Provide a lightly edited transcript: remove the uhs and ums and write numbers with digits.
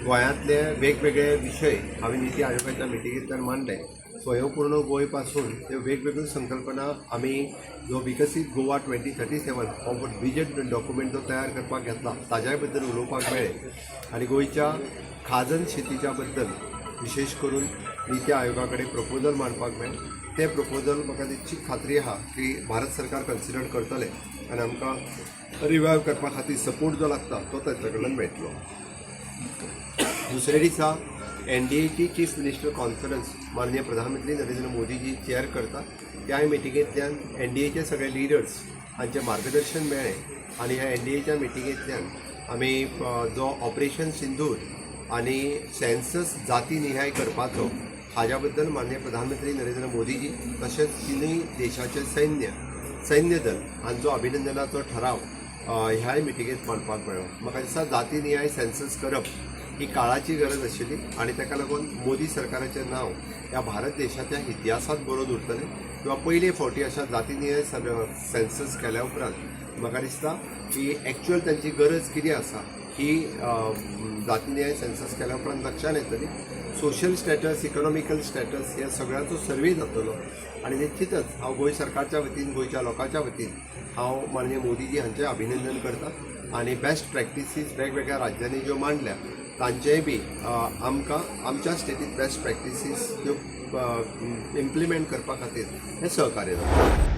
गोंयांतले वेगवेगळे विशय हांवें निती आयोगाच्या मिटिंगेंतल्यान मांडले. स्वयंपूर्ण गोंय पासून त्यो वेगवेगळ्यो संकल्पना, आमी जो विकसीत गोवा 2037 हो विजन डॉक्युमेंट जो तयार करपाक घेतला, ताज्याय बद्दल उलोवपाक मेळ्ळें आनी गोंयच्या खाजन शेतीच्या बद्दल विशेश करून निती आयोगा कडेन प्रपोजल मांडपाक मेळ्ळें. तें प्रपोजल म्हाका तितकी खात्री आहा की भारत सरकार कन्सिडर करतलें आनी आमकां रिवायव करपा खातीर सपोर्ट जो लागता तो तांच्या कडल्यान मेळटलो. दुसऱ्या दिसा एनडीएची चीफ मिनिस्टर कॉन्फरन्स माननीय प्रधानमंत्री नरेंद्र मोदीजी चेअर करता. त्याय मिटिंगेंतल्यान एनडीएचे सगळे लिडर्स हांचें मार्गदर्शन मेळ्ळें आनी ह्या एनडीएच्या मिटिंगेंतल्यान आमी जो ऑपरेशन सिंदूर आनी सेन्सस जाती निहाय करपाचो, हाज्या बद्दल माननीय प्रधानमंत्री नरेंद्र मोदीजी तशेंच तिनूय देशाचे सैन्य दल हांचो अभिनंदनाचो ठराव ह्याय मिटिंगेंत मांडपाक मेळ्ळो. म्हाका दिसता, जाती निहाय सेन्सस करप ही काळाची गरज आशिल्ली आनी ताका लागून मोदी सरकाराचें नांव ह्या भारत देशाच्या इतिहासांत बरोवन उरतलें किंवा पयले फावटी अशा जातीनिहाय सेन्सस केल्या उपरांत म्हाका दिसता की एक्च्युअल तांची गरज कितें आसा ही जातीनिहाय सेन्सस केल्या उपरांत लक्षात येतली. सोशल स्टेटस, इकॉनॉमिकल स्टेटस ह्या सगळ्याचो सर्वे जातलो आनी निश्चितच हांव गोंय सरकारच्या वतीन, गोंयच्या लोकांच्या वतीन हांव माननीय मोदीजी हांचें अभिनंदन करता आनी बेस्ट प्रॅक्टिसीस वेगवेगळ्या राज्यांनी ज्यो मांडल्या, तांचेय बी आमकां आमच्या स्टेटीत बेस्ट प्रॅक्टिसीस ज्यो इम्प्लिमेंट करपा खातीर हें सहकार्य जाता.